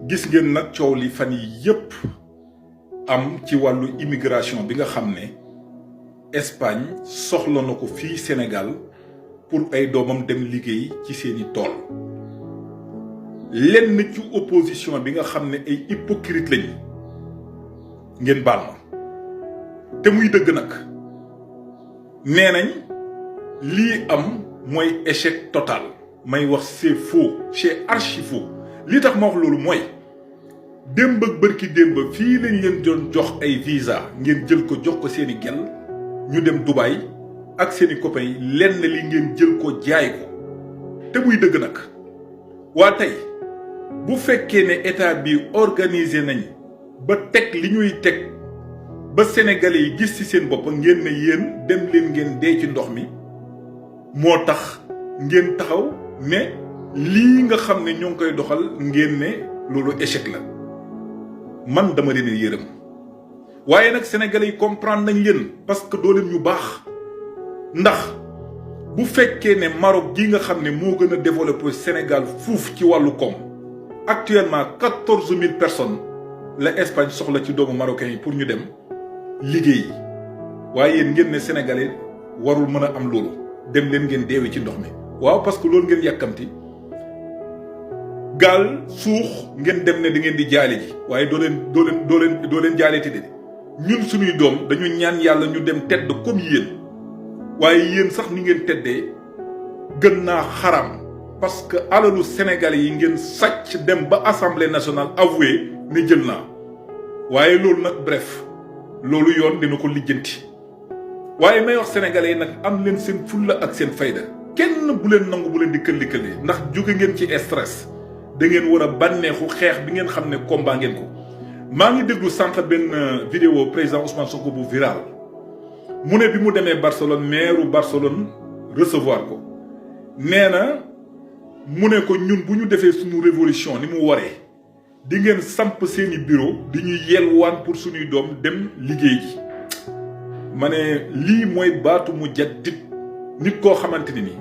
gis ngeen nag coow li fan yi yépp am ci wàllu immigration bi nga xam ne Espagne soxla na ko fii Sénégal pour ay doomam dem liggéey ci seeni tool lenn ci opposition bi nga xam ne ay hypocrite lañ ngeen baal ma te muy dëgg nag nee nañ lii am mooy échec total may wax c'est faux c'est archi faux li tax ma wax loolu mooy démb ak bërki démb fii lañ leen doon jox ay visa ngeen jël ko jox ko seeni gel ñu dem Dubaï ak seeni copains yi lenn li ngeen jël ko jaay ko te muy dëgg nag waa tey bu fekkee ne état bi organisé nañ ba teg li ñuy teg ba sénégalais yi gis ci seen bopp ngeen ne yéen dem leen ngeen dee ci ndox mi moo tax ngeen taxaw ne lii nga xam ne ñoo ngi koy doxal ngeen ne loolu échec la man dama leen yërëm waaye nag sénégalais yi comprendre nañ leen parce que doo leen ñu baax ndax bu fekkee ne Maroc gi nga xam ne moo gën a développé Sénégal fuuf ci wàllu koom actuellement 14000 personnes la Espagne soxla ci doomu marocains yi pour ñu dem liggéey waaye yéen ngeen ne sénégalais warul mën a am loolu dem leen ngeen deewi ci ndox mi waaw parce que loolu ngeen yàkkamti gaal suux ngeen dem ne da ngeen di jaale ji waaye doo leen jaaleeti de ñun suñuy doom dañu ñaan yàlla ñu dem tedd comme yéen waaye yéen sax ni ngeen teddee gën naa xaram parce que alalu sénégalais yi ngeen sàcc dem ba assemblée nationale avoué ne jël naa waaye loolu nag bref loolu yoon dina ko lijjanti waaye may wax sénégalais yi nag am leen seen fulla ak seen fayda kenn bu leen nangu bu leen di këlli-këlli ndax jóge ngeen ci stress da ngeen war a bànneexu xeex bi ngeen xam ne combat ngeen ko maa ngi déglu sànq benn vidéo président Ousmane Sonko bu viral mu ne bi mu demee Barcelone maire Barcelone recevoir ko nee na mu ne ko ñun bu ñu defee suñu révolution ni mu waree di ngeen samp seeni bureau di ñuy yelwaan pour suñuy doom dem liggéey ji ma ne lii mooy baatu mu jaddit nit koo xamante ni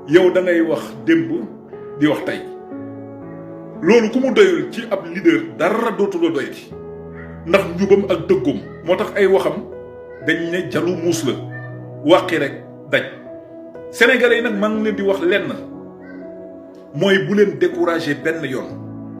yow da ngay wax démb di wax tey loolu ku mu doyul ci ab leader dara dootu la doyati ndax njubam ak dëggoom moo tax ay waxam dañ ne jalu muus la wàqi rek daj sénégalais yi nag maa ngi leen di wax lenn mooy bu leen découragé benn yoon